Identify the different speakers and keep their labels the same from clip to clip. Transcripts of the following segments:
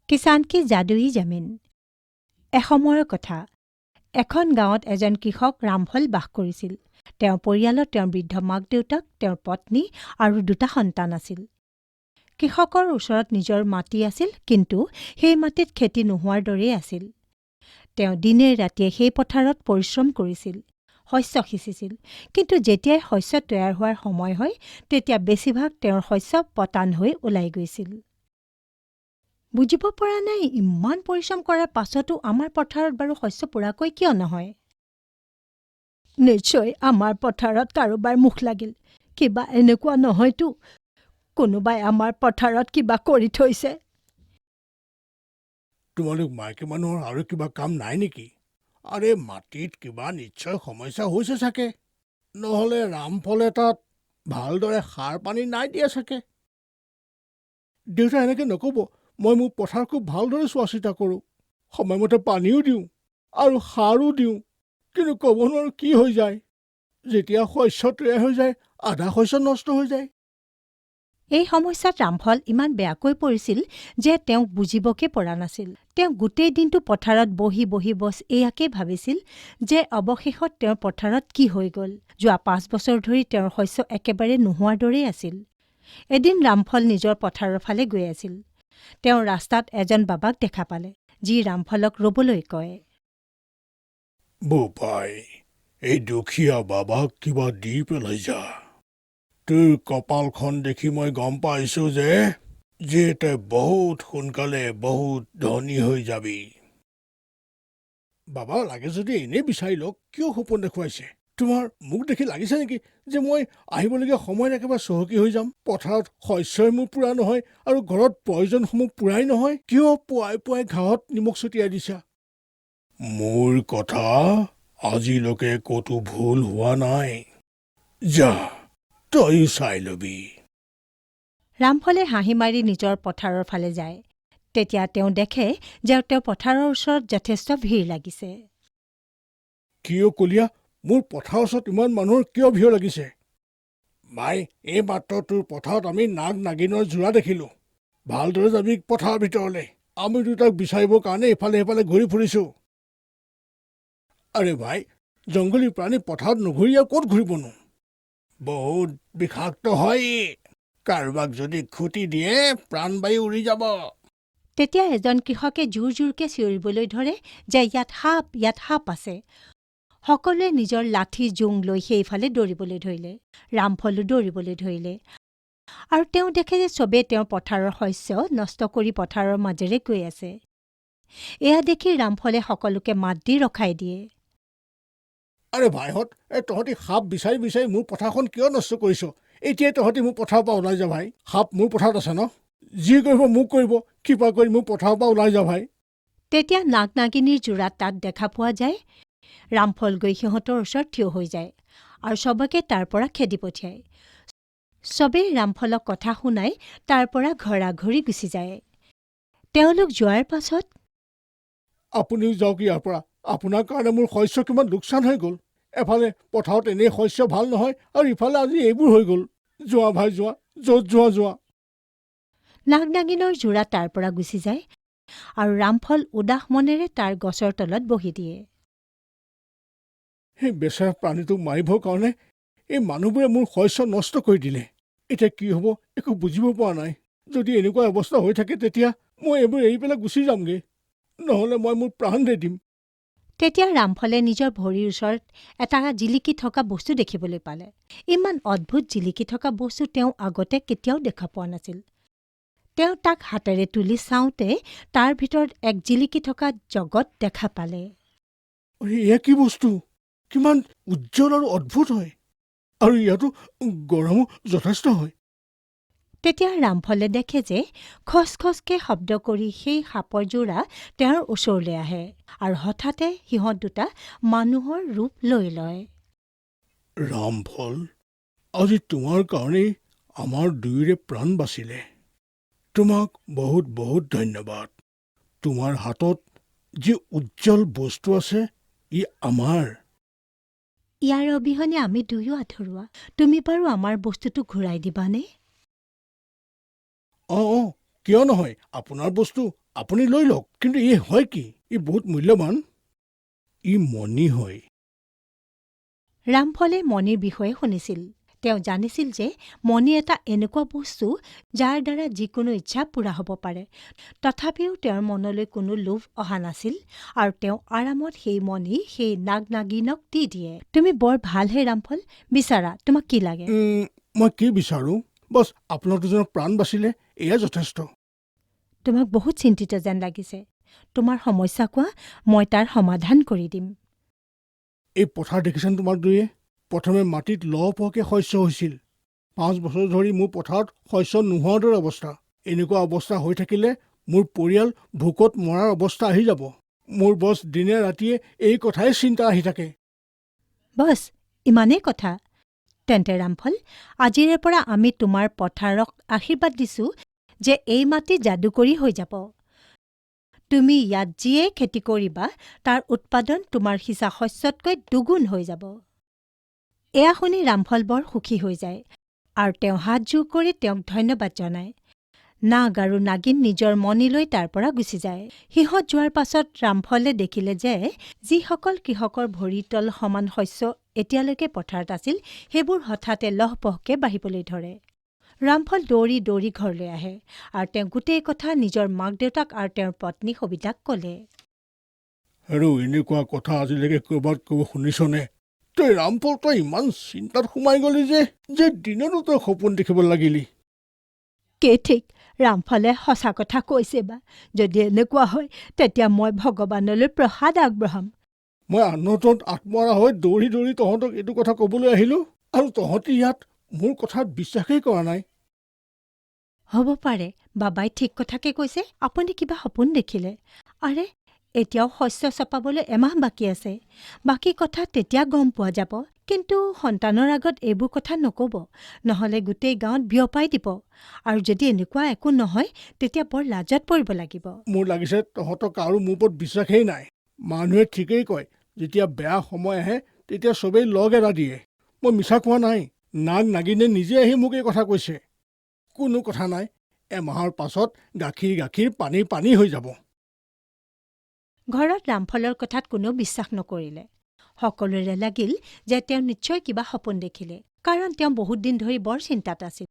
Speaker 1: কিষাণ কি যাদুই জমিন। এসময়ৰ কথা, এখন গাঁৱত এজন কৃষক ৰামফল বাস কৰিছিল। তেওঁৰ পৰিয়ালত তেওঁৰ বৃদ্ধ মাক দেউতাক, তেওঁৰ পত্নী আৰু দুটা সন্তান আছিল। কৃষকৰ ওচৰত নিজৰ মাটি আছিল, কিন্তু সেই মাটিত খেতি নোহোৱাৰ দৰেই আছিল। তেওঁ দিনে ৰাতিয়ে সেই পথাৰত পৰিশ্ৰম কৰিছিল, শস্য সিঁচিছিল, কিন্তু যেতিয়াই শস্য তৈয়াৰ হোৱাৰ সময় হয়, তেতিয়া বেছিভাগ তেওঁৰ শস্য পতান হৈ ওলাই গৈছিল। বুজিব পৰা নাই, ইমান পৰিশ্ৰম কৰাৰ পাছতো আমাৰ পথাৰত বাৰু শস্য পূৰাকৈ কিয় নহয়? নিশ্চয় আমাৰ পথাৰত কাৰোবাৰ মুখ লাগিল। কিবা এনেকুৱা নহয়তো কোনোবাই আমাৰ পথাৰত কিবা কৰি থৈছে?
Speaker 2: তোমালোক মাইকী মানুহৰ আৰু কিবা কাম নাই নেকি? আৰে, মাটিত কিবা নিশ্চয় সমস্যা হৈছে চাগে। নহ'লে ৰামফলে তাত ভালদৰে সাৰ পানী নাই দিয়া চাগে। দেউতা, এনেকৈ নক'ব। মই মোৰ পথাৰ খুব ভালদৰে চোৱা চিতা কৰোঁ। সময়মতে পানীও দিওঁ আৰু সাৰো দিওঁ, কিন্তু ক'ব নোৱাৰোঁ কি হৈ যায়। যেতিয়া শস্য তৈয়াৰ হৈ যায়, আধা শস্য নষ্ট হৈ যায়।
Speaker 1: এই সমস্যাত ৰামফল ইমান বেয়াকৈ পৰিছিল যে তেওঁক বুজিবকে পৰা নাছিল। তেওঁ গোটেই দিনটো পথাৰত বহি বহি বছ এয়াকে ভাবিছিল যে অৱশেষত তেওঁৰ পথাৰত কি হৈ গ'ল। যোৱা 5 বছৰ ধৰি তেওঁৰ শস্য একেবাৰে নোহোৱাৰ দৰেই আছিল। এদিন ৰামফল নিজৰ পথাৰৰ ফালে গৈ আছিল। তেওঁ ৰাস্তাত এজন বাবাক দেখা পালে, যি ৰামফলক ৰ'বলৈ কয়।
Speaker 2: বোপাই, এই দুখীয়া বাবাক কিবা দি পেলাই যা। তোৰ কপালখন দেখি মই গম পাইছো যে তই বহুত সোনকালে বহুত ধনী হৈ যাবি। বাবা, লাগে যদি এনেই বিচাৰি লওক। কিয় সপোন দেখুৱাইছে? তোমাৰ মোক দেখি লাগিছে নেকি যে মই আহিবলগীয়া সময়ত একেবাৰে চহকী হৈ যাম? পথাৰত শস্যই মোৰ পূৰা নহয় আৰু ঘৰত প্ৰয়োজনসমূহ পূৰাই নহয়। কিয় পুৱাই পুৱাই ঘাঁহত নিমখ ছটিয়াই দিছা? মোৰ কথা আজিলৈকে ক'তো ভুল হোৱা নাই। যা, তয়ো চাই লবি।
Speaker 1: ৰামফলে হাঁহি মাৰি নিজৰ পথাৰৰ ফালে যায়। তেতিয়া তেওঁ দেখে যে তেওঁৰ পথাৰৰ ওচৰত যথেষ্ট ভিৰ লাগিছে।
Speaker 2: কিয় কলীয়া, মোৰ পথাৰৰ ওচৰত ইমান মানুহৰ কিয় ভিৰ লাগিছে? ভাই, এই মাত্ৰ তোৰ পথাৰত আমি নাগ নাগিনৰ যোৰা দেখিলোঁ। ভালদৰে যাবি পথাৰৰ ভিতৰলৈ। আমি দুটাক বিচাৰিবৰ কাৰণে ইফালে সিফালে ঘূৰি ফুৰিছোঁ। আৰে ভাই, জংঘলী প্ৰাণী পথাৰত নুঘূৰি আৰু ক'ত ঘূৰিবনো? বহুত বিষাক্ত হয় ই। কাৰোবাক যদি খুটি দিয়ে, প্ৰাণবায়ু উৰি যাব।
Speaker 1: তেতিয়া এজন কৃষকে জোৰ জোৰকৈ চিঞৰিবলৈ ধৰে যে ইয়াত সাপ, ইয়াত সাপ আছে। সকলোৱে নিজৰ লাঠি জোং লৈ সেইফালে দৌৰিবলৈ ধৰিলে। ৰামফলো দৌৰিবলৈ ধৰিলে আৰু তেওঁ দেখে যে চবেই তেওঁৰ পথাৰৰ শস্য নষ্ট কৰি পথাৰৰ মাজেৰে গৈ আছে। এয়া দেখি ৰামফলে সকলোকে মাত দি ৰখাই দিয়ে।
Speaker 2: আৰে ভাইহঁত, এই তহঁতি সাপ বিচাৰি বিচাৰি মোৰ পথাৰখন কিয় নষ্ট কৰিছ? এতিয়াই তহঁতি মোৰ পথাৰৰ পৰা ওলাই যা ভাই। সাপ মোৰ পথাৰত আছে ন? যি কৰিব মোক কৰিব, কৃপা কৰি মোৰ পথাৰৰ পৰা ওলাই যা ভাই।
Speaker 1: তেতিয়া নাগ নাগিনীৰ যোৰা তাত দেখা পোৱা যায়। ৰামফল গৈ সিহঁতৰ ওচৰত থিয় হৈ যায় আৰু চবকে তাৰ পৰা খেদি পঠিয়ায়। চবেই ৰামফলক কথা শুনাই তাৰ পৰা ঘৰাঘৰি গুচি যায়। তেওঁলোক যোৱাৰ পাছত
Speaker 2: আপুনিও যাওক ইয়াৰ পৰা। আপোনাৰ কাৰণে মোৰ শস্য কিমান লোকচান হৈ গ'ল। এফালে পথাৰত এনেই শস্য ভাল নহয় আৰু ইফালে আজি এইবোৰ হৈ গ'ল। যোৱা ভাই, যোৱা, য'ত যোৱা যোৱা।
Speaker 1: নাগ নাগিনৰ যোৰা তাৰ পৰা গুচি যায় আৰু ৰামফল উদাস মনেৰে তাৰ গছৰ তলত বহি দিয়ে।
Speaker 2: সেই বেচেৰা প্ৰাণীটোক মাৰিবৰ কাৰণে এই মানুহবোৰে মোৰ শস্য নষ্ট কৰি দিলে। এতিয়া কি হ'ব, একো বুজিব পৰা নাই। যদি এনেকুৱা অৱস্থা হৈ থাকে, তেতিয়া মই এইবোৰ এৰি পেলাই গুচি যামগৈ। নহ'লে মই মোৰ প্ৰাণ দি দিম।
Speaker 1: তেতিয়া ৰামফলে নিজৰ ভৰিৰ ওচৰত এটা জিলিকি থকা বস্তু দেখিবলৈ পালে। ইমান অদ্ভুত জিলিকি থকা বস্তু তেওঁ আগতে কেতিয়াও দেখা পোৱা নাছিল। তেওঁ তাক হাতেৰে তুলি চাওঁতে তাৰ ভিতৰত এক জিলিকি থকা জগত দেখা পালে।
Speaker 2: আৰে, এয়া কি বস্তু? কিমান উজ্জ্বল আৰু অদ্ভুত হয় আৰু ইয়াতো গৰমো যথেষ্ট হয়।
Speaker 1: তেতিয়া ৰামফলে দেখে যে খচ খচকে শব্দ কৰি সেই সাপৰ যোৰা তেওঁৰ ওচৰলৈ আহে আৰু হঠাতে সিহঁত দুটা মানুহৰ ৰূপ লৈ লয়।
Speaker 2: ৰামফল, আজি তোমাৰ কাৰণেই আমাৰ দুয়োৰে প্ৰাণ বাচিলে। তোমাক বহুত বহুত ধন্যবাদ। তোমাৰ হাতত যি উজ্জ্বল বস্তু আছে, ই আমাৰ।
Speaker 1: ইয়াৰ অবিহনে আমি দুয়ো আধৰুৱা। তুমি বাৰু আমাৰ বস্তুটো ঘূৰাই দিবানে?
Speaker 2: অঁ, কিয় নহয়? আপোনাৰ বস্তু আপুনি লৈ লওক। কিন্তু ই হয় কি, ই বহুত মূল্যৱান। ই মণি হয়।
Speaker 1: ৰামফলে মণিৰ বিষয়ে শুনিছিল। তেওঁ জানিছিল যে মণি এটা এনেকুৱা বস্তু যাৰ দ্বাৰা যিকোনো ইচ্ছা পূৰা হ'ব পাৰে। তথাপিও তেওঁৰ মনলৈ কোনো লোভ অহা নাছিল আৰু তেওঁ আৰামত সেই মণি সেই নাগ নাগিনক দি দিয়ে। তুমি বৰ ভালহে ৰামফল, বিচাৰা তোমাক কি লাগে?
Speaker 2: মই কি বিচাৰোঁ? বছ, আপোনালোক দুজনৰ প্ৰাণ বাচিলে এয়া যথেষ্ট।
Speaker 1: তোমাক বহুত চিন্তিত যেন লাগিছে। তোমাৰ সমস্যা কোৱা, মই তাৰ সমাধান কৰি দিম।
Speaker 2: এই পথাৰ দেখিছানে তোমাক দুয়ে? প্ৰথমে মাটিত লহপহকৈ শস্য হৈছিল। 5 বছৰ ধৰি মোৰ পথাৰত শস্য নোহোৱাৰ দৰে অৱস্থা। এনেকুৱা অৱস্থা হৈ থাকিলে মোৰ পৰিয়াল ভোকত মৰাৰ অৱস্থা আহি যাব। মোৰ বছ দিনে ৰাতিয়ে এই কথাই চিন্তা আহি থাকে।
Speaker 1: বছ, ইমানেই কথা? তেন্তে ৰামফল, আজিৰে পৰা আমি তোমাৰ পথাৰক আশীৰ্বাদ দিছোঁ যে এই মাটি যাদুকৰী হৈ যাব। তুমি ইয়াত যিয়ে খেতি কৰিবা তাৰ উৎপাদন তোমাৰ সিঁচা শস্যতকৈ দুগুণ হৈ যাব। এয়া শুনি ৰামফল বৰ সুখী হৈ যায় আৰু তেওঁ হাতযোৰ কৰি তেওঁক ধন্যবাদ জনায়। নাগ আৰু নাগিন নিজৰ মণিলৈ তাৰ পৰা গুচি যায়। সিহঁত যোৱাৰ পাছত ৰামফলে দেখিলে যে যিসকল কৃষকৰ ভৰিতল সমান শস্য এতিয়ালৈকে পথাৰত আছিল, সেইবোৰ হঠাতে লহপহকৈ বাঢ়িবলৈ ধৰে। ৰামফল দৌৰি দৌৰি ঘৰলৈ আহে আৰু তেওঁ গোটেই কথা নিজৰ মাক দেউতাক আৰু তেওঁৰ পত্নী সবিতাক ক'লে।
Speaker 2: আৰু এনেকুৱা কথা আজিলৈকে ক'ৰবাত ক'ব শুনিছনে? তই ৰামফল, তই ইমান চিন্তাত সোমাই গলি যে দিনতো তই সপোন দেখিব লাগিলি।
Speaker 1: কে ঠিক, ৰামফলে সঁচা কথা কৈছে বা? যদি এনেকুৱা হয় তেতিয়া মই ভগৱানলৈ প্ৰসাদ আগবঢ়াম।
Speaker 2: মই আনন্দত আত্মহাৰা হৈ দৌৰি দৌৰি তহঁতক এইটো কথা ক'বলৈ আহিলোঁ আৰু তহঁতি ইয়াত মোৰ কথাত বিশ্বাসেই কৰা নাই।
Speaker 1: হ'ব পাৰে বাবাই ঠিক কথাকে কৈছে, আপুনি কিবা সপোন দেখিলে। আৰে, এতিয়াও শস্য চপাবলৈ এমাহ বাকী আছে, বাকী কথা তেতিয়া গম পোৱা যাব। কিন্তু সন্তানৰ আগত এইবোৰ কথা নক'ব, নহ'লে গোটেই গাঁৱত বিয়পাই দিব। আৰু যদি এনেকুৱা একো নহয় তেতিয়া বৰ লাজত পৰিব লাগিব।
Speaker 2: মোৰ লাগিছে তহঁতৰ কাৰো মোৰ ওপৰত বিশ্বাসেই নাই। মানুহে ঠিকেই কয়, যেতিয়া বেয়া সময় আহে তেতিয়া চবেই লগ এৰা দিয়ে। মই মিছা কোৱা নাই, নাগ নাগিনে নিজে আহি মোক এই কথা কৈছে। কোনো কথা নাই, এমাহৰ পাছত গাখীৰ গাখীৰ পানী পানী হৈ যাব।
Speaker 1: ঘৰত ৰামফলৰ কথাত কোনেও বিশ্বাস নকৰিলে। সকলোৰে লাগিল যে তেওঁ নিশ্চয় কিবা সপোন দেখিলে, কাৰণ তেওঁ বহুত দিন ধৰি বৰ চিন্তাত আছিল।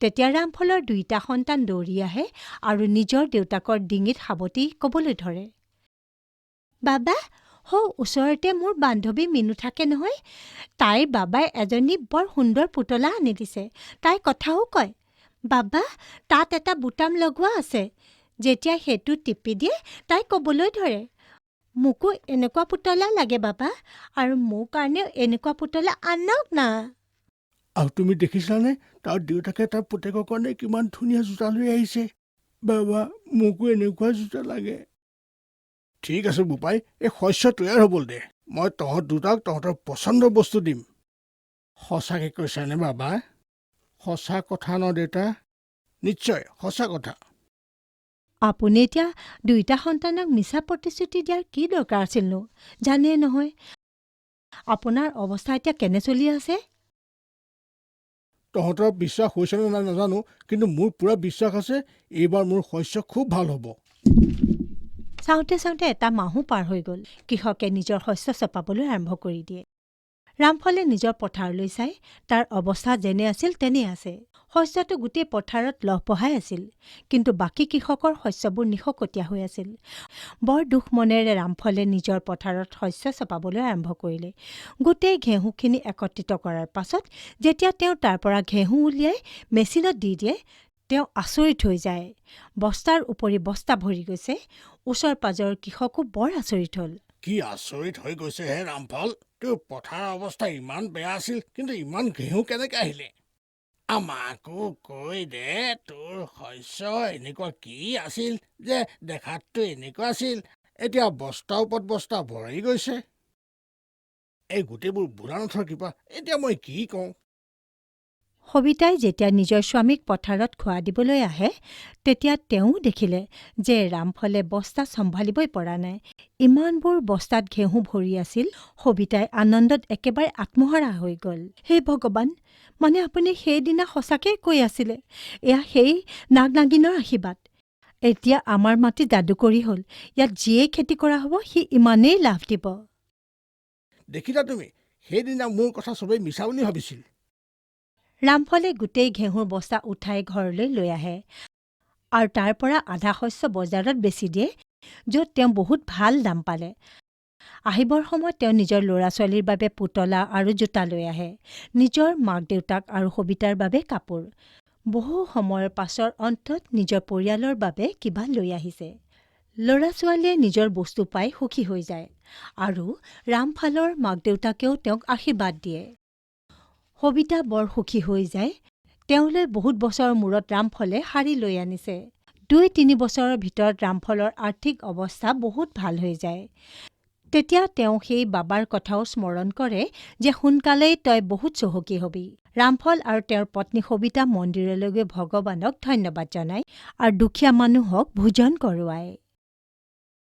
Speaker 1: তেতিয়া ৰামফলৰ দুইটা সন্তান দৌৰি আহে আৰু নিজৰ দেউতাকৰ ডিঙিত সাৱটি ক'বলৈ ধৰে, বাবা, হৌ ওচৰতে মোৰ বান্ধৱী মিনু থাকে নহয়, তাইৰ বাবাই এজনী বৰ সুন্দৰ পুতলা আনি দিছে, তাই কথাও কয়। বাবা, তাত এটা বুটাম লগোৱা আছে, যেতিয়া সেইটো টিপি দিয়ে তাই ক'বলৈ ধৰে। মোকো এনেকুৱা পুতলা লাগে বাবা, আৰু মোৰ কাৰণেও এনেকুৱা পুতলা আনক না।
Speaker 2: আৰু তুমি দেখিছানে তাৰ দেউতাকে তাৰ পুতেকৰ কাৰণে কিমান ধুনীয়া জোতা লৈ আহিছে? বাবা, মোকো এনেকুৱা জোতা লাগে। ঠিক আছে বোপাই, এই শস্য তৈয়াৰ হ'বল দে, মই তহঁত দুটাক তহঁতৰ পচন্দৰ বস্তু দিম। সঁচাকৈ কৈছানে বাবা? সঁচা কথা ন দেউতা? নিশ্চয় সঁচা কথা।
Speaker 1: আপুনি এতিয়া দুইটা সন্তানক মিছা প্ৰতিশ্ৰুতি দিয়াৰ কি দৰকাৰ আছিলনো? জানেই নহয় আপোনাৰ অৱস্থা এতিয়া কেনে চলি আছে।
Speaker 2: তহঁতৰ বিশ্বাস হৈছেনে নাই নাজানো, কিন্তু মোৰ পূৰা বিশ্বাস আছে এইবাৰ মোৰ শস্য খুব ভাল হ'ব।
Speaker 1: চাওঁতে চাওঁতে এটা মাহো পাৰ হৈ গ'ল। কৃষকে নিজৰ শস্য চপাবলৈ আৰম্ভ কৰি দিয়ে। ৰামফলে নিজৰ পথাৰলৈ চাই তাৰ অৱস্থা যেনে আছিল তেনেই আছে। শস্যটো গোটেই পথাৰত লহপহাই আছিল, কিন্তু বাকী কৃষকৰ শস্যবোৰ নিশকতীয়া হৈ আছিল। বৰ দুখ মনেৰে ৰামফলে নিজৰ পথাৰত শস্য চপাবলৈ আৰম্ভ কৰিলে। গোটেই ঘেঁহুখিনি একত্ৰিত কৰাৰ পাছত যেতিয়া তেওঁ তাৰ পৰা ঘেঁহু উলিয়াই মেচিনত দি দিয়ে, তেওঁ আচৰিত হৈ যায়। বস্তাৰ উপৰি বস্তা ভৰি গৈছে। ওচৰ পাজৰৰ কৃষকো বৰ আচৰিত হ'ল।
Speaker 2: কি আচৰিত হৈ গৈছে হে ৰামফল, তোৰ পথাৰৰ অৱস্থা ইমান বেয়া আছিল, কিন্তু ইমান ঘেঁহু কেনেকৈ আহিলে? আমাকো কৈ দে, তোৰ শস্য এনেকুৱা কি আছিল যে দেখাততো এনেকুৱা আছিল, এতিয়া বস্তাৰ ওপৰত বস্তা ভৰি গৈছে। এই গোটেইবোৰ ভোলানাথৰ কৃপা, এতিয়া মই কি কওঁ?
Speaker 1: সবিতাই যেতিয়া নিজৰ স্বামীক পথাৰত খোৱা দিবলৈ আহে, তেতিয়া তেওঁ দেখিলে যে ৰামফলে বস্তা চম্ভালিবই পৰা নাই। ইমানবোৰ বস্তাত ঘেঁহু ভৰি আছিল। সবিতাই আনন্দত একেবাৰে আত্মহাৰা হৈ গ'ল। হে ভগৱান, মানে আপুনি সেইদিনা সঁচাকৈ কৈ আছিলে, এয়া সেই নাগ নাগিনৰ আশীৰ্বাদ। এতিয়া আমাৰ মাটি যাদুকৰী হ'ল। ইয়াত যিয়েই খেতি কৰা হ'ব, সি ইমানেই লাভ দিব।
Speaker 2: দেখিলা তুমি, সেইদিনা মোৰ কথা চবেই মিছা বুলি ভাবিছিল।
Speaker 1: ৰামফলে গোটেই ঘেঁহুৰ বস্তা উঠাই ঘৰলৈ লৈ আহে আৰু তাৰ পৰা আধা শস্য বজাৰত বেচি দিয়ে, য'ত তেওঁ বহুত ভাল দাম পালে। আহিবৰ সময়ত তেওঁ নিজৰ ল'ৰা-ছোৱালীৰ বাবে পুতলা আৰু জোতা লৈ আহে, নিজৰ মাক-দেউতাক আৰু সবিতাৰ বাবে কাপোৰ। বহু সময়ৰ পাছৰ অন্তত নিজৰ পৰিয়ালৰ বাবে কিবা লৈ আহিছে। ল'ৰা-ছোৱালীয়ে নিজৰ বস্তু পাই সুখী হৈ যায় আৰু ৰামফালৰ মাক-দেউতাকেও তেওঁক আশীৰ্বাদ দিয়ে। সবিতা বৰ সুখী হৈ যায়। তেওঁলৈ বহুত বছৰৰ মূৰত ৰামফলে শাৰী লৈ আনিছে। 2-3 বছৰৰ ভিতৰত ৰামফলৰ আৰ্থিক অৱস্থা বহুত ভাল হৈ যায়। তেতিয়া তেওঁ সেই বাবাৰ কথাও স্মৰণ কৰে যে সোনকালেই তই বহুত চহকী হবি। ৰামফল আৰু তেওঁৰ পত্নী সবিতা মন্দিৰলৈ গৈ ভগৱানক ধন্যবাদ জনায় আৰু দুখীয়া মানুহক ভোজন কৰোৱায়।